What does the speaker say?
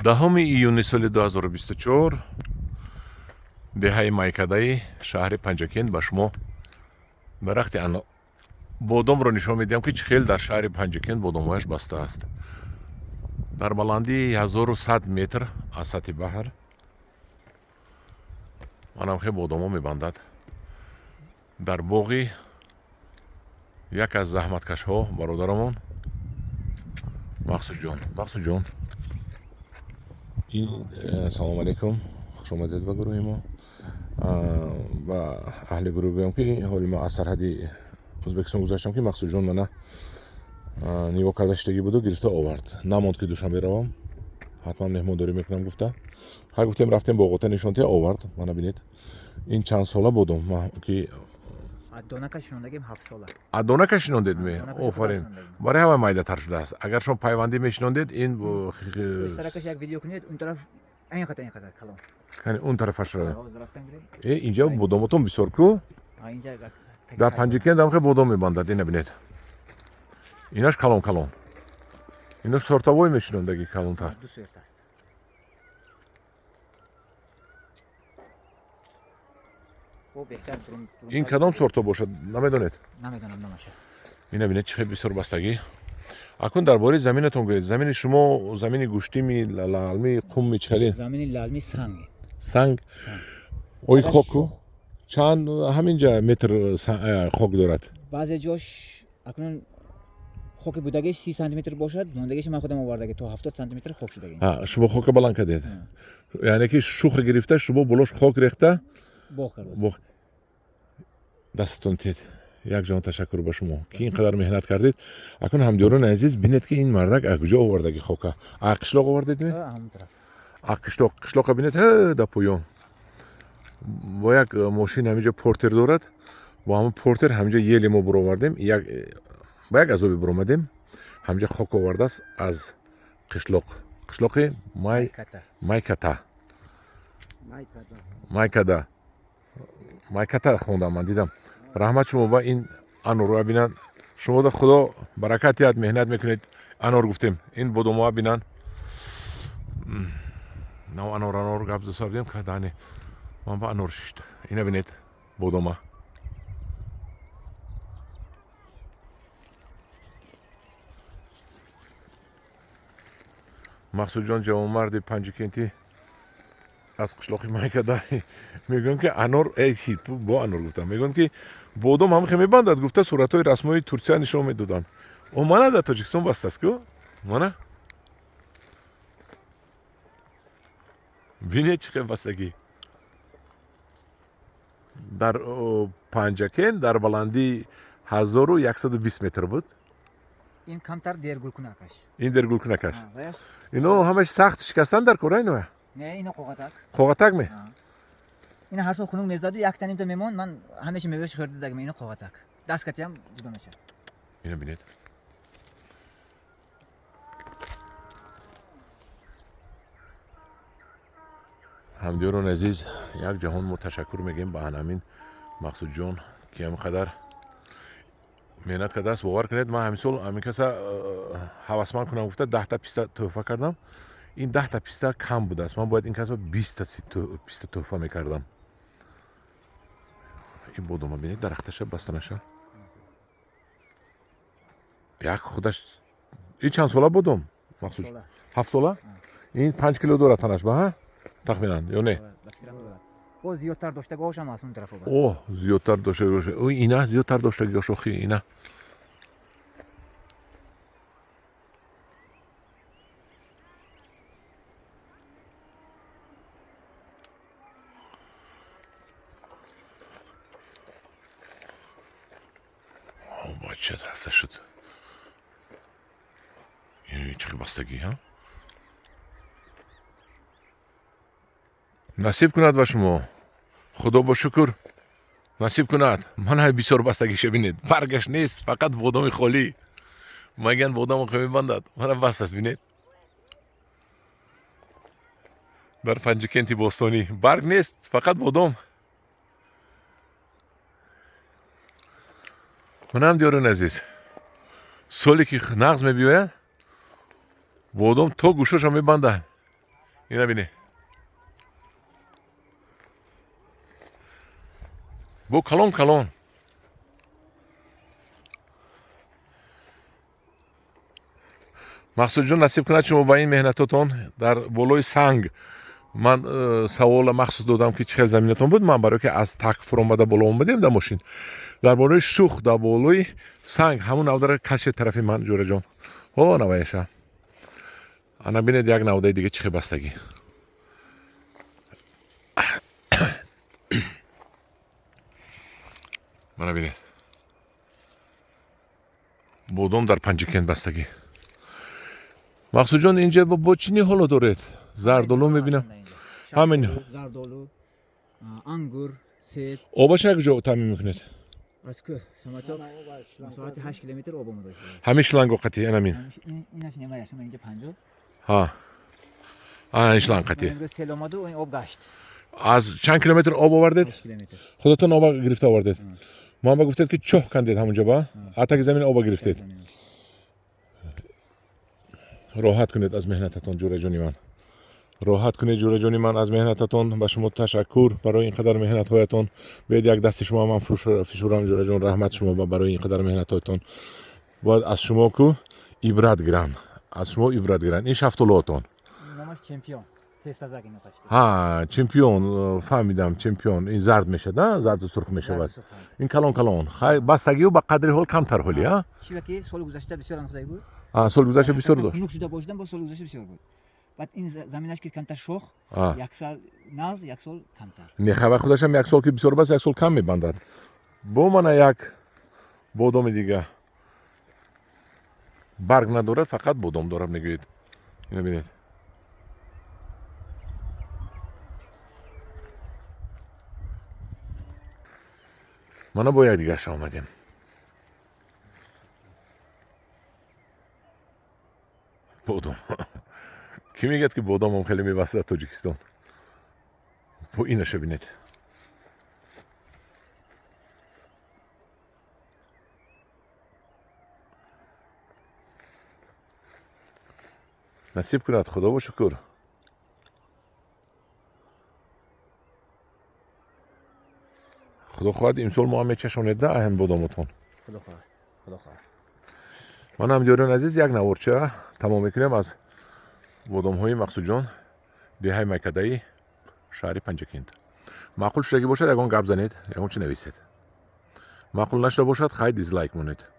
10 июни соли 2024, деҳаи Майкадаи шаҳри Панҷакент, ба шумо дарахти бодомро нишон медиҳам, ки чӣ хел дар шаҳри Панҷакент бодомҳояш баста аст. Дар баландии 1100 метр аз сатҳи баҳр манам хел бодомҳо мебандад. Дар боғи як аз заҳматкашҳо, бародарамон Мақсудҷон. Мақсудҷон, ин салому алайкум, хуш омадед ба гурӯҳи мо. Ба аҳли гурӯҳ гӯям, ки ҳоли ма аз сарҳади Ӯзбекистон гузаштам, ки Мақсудҷон мана нигоҳ карда шидагӣ буду гирифта овард. Намонд, ки Душанбе равам, ҳатман меҳмондорӣ мекунам гуфта. Ҳа, гуфтем, рафтем боғота, нишонтия овард. Мана бинед, ин чанд сола бодом ки? Донака шинондагим 7 сола. Донака шинондед ме? Офарин, барои ҳама майдатар шудааст. Агар шумо пайвандӣ мешинондед, ин Саракаш як видео кунед, он тараф ин қадар, ин қадар калон. Кани, он тарафашро. Э, инҷа бодомотон бисёр ку. Дар Панҷакент ҳам хел бодом мебандад. Ина бинед, инаш калон калон, инаш сортовой мешинондаги, калонтар. Ду сорт аст. Ин кадом сорто бошад, намедонед? Намедонам номаша. Ина бинед, чӣ хел бисёр бастагӣ. Акун дар бораи заминатон гӯед. Замини шумо замини гӯштими, лаълми, қумми, чӣ хеле? Замини лаълми, санг. Санг. Ой, хоку чанд ҳаминҷа метр хок дорад? Баъзе ҷош акнун хоки будагиш 30 сантиметр бошад, мондагиш ман худам овардаги, то 70 сантиметр хок шудаги. Шумо хока баланд кардед, яъне ки шуха гирифта, шумо болош хок рехта боғ кард. Дастатон тед, як ҷон ташаккур ба шумо, ки ин қадар меҳнат кардед. Акун, ҳамдиёрони азиз, бинед, ки ин мардак аз куҷо овардаги хока. А қишлоқ овардед ме? А қишлоқ. Қишлоқа бинед, ҳа, дар поён бо як мошин ҳаминҷо портер дорад, бо ҳамон портер ҳаминҷо ели мо буровардем, ба як азобе буромадем. Ҳаминҷо хок овардааст аз қишлоқ, қишлоқи Майката, Майкада, Майката хондам ман, дидам. Раҳмат шумо ба ин анорро бинанд. Шумода Худо баракат диҳад, меҳнат мекунед. Анор гуфтем, ин бодомоа бинанд. Нав анор, анор гап засабдем, кадани ман ба анор шишта. Ина бинед, бодома. Мақсудҷон, ҷавонмарди Панҷикентӣ аз қишлоқи Майкада, мегӯям, ки анор, бо анор гуфтам, мегӯям, ки бодом ҳамихе мебандад гуфта, суратҳои расмои Турсия нишон медоданд. О, мана, дар Тоҷикистон бастааст ку. Мана бинед, чӣ хел бастагӣ дар Панҷакент, дар баландии 1120 метр буд. Ин камтар дергулкунакаш. Ин дергулкунакаш. Ино ҳамаш сахт шикастан дар кора ино? Не, ино қоғатак. Қоғатак ме? Ина ҳар сол хунук мезаду якта нимта мемонд, ман ҳамеша мевааш хӯрда дагам. Ино қоғатак. Даст катиам ҷудо мешавад. Ино бинед. Ҳамдиёрони азиз, як ҷаҳон мо ташаккур мегӯем ба ҳанамин Мақсудҷон, ки ҳамин қадар меҳнат кардааст. Бовар кунед, ман ҳамин сол ҳамин каса ҳавасманд кунам гуфта, 10та писта тӯҳфа кардам. Ин 10та писта кам будааст, ман бояд ин касба 20та писта тӯҳфа мекардам. Ин бодома бинед, дарахташа, бастанаша, як худаш. Ин чанд сола бодом, Мақсуд? 7 сола. Ин 5 кило дорад танаш ба, ҳа, тахминан, ё не? Боз зиёдтар доштагиҳошам аз он тараф. О, зиёдтар доштагиҳош, ина зиёдтар доштагиҳош, охи ина. Бача рафта шуд. Чӣ хел бастагӣ, ҳа, насиб кунад ба шумо, Худо бо шукр насиб кунад. Мана бисёр бастагиша бинед, баргаш нест, фақат бодоми холӣ. Маган бодомо ки мебандад, мана баст аст, бинед. Дар Панҷакенти бостонӣ барг нест, фақат бодом. Манам, диёрони азиз, соле ки нағз мебиёяд, бодом то гӯшоша мебандад. Ина бинед. Бо калон калон. Мақсудҷон, насиб кунад шумо ба ин меҳнатотон дар болои санг. Ман савола махсус додам, ки чӣ хел заминатон буд. Ман барое ки аз так фуромада боло омадем дар мошин, дар болои шух, дар болои санг, ҳамун навдара кашед тарафи ман, ҷӯраҷон. Ҳо, наваяша. Ана бинед, як навдаи дига чӣ хел бастагӣ. Мана бинед, бодом дар Панҷакент бастагӣ. Мақсудҷон, инҷа бо чӣ ниҳоло доред? Зардолу мебинам. Ҳамин. Зардолу, ангур, себ. Обаша як ҷо таъмин мекунед? Аз кӯҳ, самотёк, масоҳати 8 километр об омода шудааст. Ҳамин шланго қатӣ, анамин. Инаш немаяш, ама инҷа 50. Ҳа. Ана ин шланг қатӣ. Имрӯз сел омаду ин об гашт. Аз чанд километр об овардед? 8 километр. Худатон оба гирифта овардед? Ман ба гуфтед, ки чоҳ кандед ҳамонҷо ба? Атаки замин оба гирифтед. Роҳат кунед аз меҳнататон, ҷӯраҷони ман. Роҳат кунед, ҷӯраҷони ман, аз меҳнататон. Ба шумо ташаккур барои ин қадар меҳнатҳоятон. Биёед, як дасти шумо ман фишурам, ҷӯраҷон. Раҳмат шумо барои ин қадар меҳнатҳоятон. Бояд аз шумо ку ибрат гиранд, аз шумо ибрат гиранд. Ин шафтолуотон. Номаш чемпион. Тезпазак ино почти. Ҳа, чемпион, фаҳмидам, чемпион. Ин зард мешавад, на? Зарду сурх мешавад. Ин калон калон. Хай, бастагиу ба қадри ҳол камтар ҳоли, а? Чӣ ки соли гузашта бисёр андохтагӣ буд. А, соли гузашта бисёр дошт. Хунук шуда бошидан, бо соли гузашта бисёр буд. Баъд ин заминаш ки камтар шох, як сол наз, як сол камтар. Не, хава худашам як сол ки бисёр баст, як сол кам мебандад. Бо мана як бодоми дига. Барг надорад, фақат бодом дорад, мегӯед. Ина бинед. Мана бо як дигаша омадем. Бодом. Кӣ мегӯяд, ки бодомам хеле мебастад Тоҷикистон? Бо инаша бинед. Насиб кунад, худо шукр. Худо хоҳад, имсол мо ҳам мечашонед, на, аҳам бодомотон. Худо хоҳад, худо хоҳад. Ман ҳам, диёрон азиз, як наворча тамом мекунем аз бодомҳои Мақсудҷон, деҳаи Майкадаи, шаҳри Панҷакент. Маъқул шудагӣ бошад, ягон гап занед, ягон чи нависед. Маъқул нашуда бошад, хай, дизлайк монед.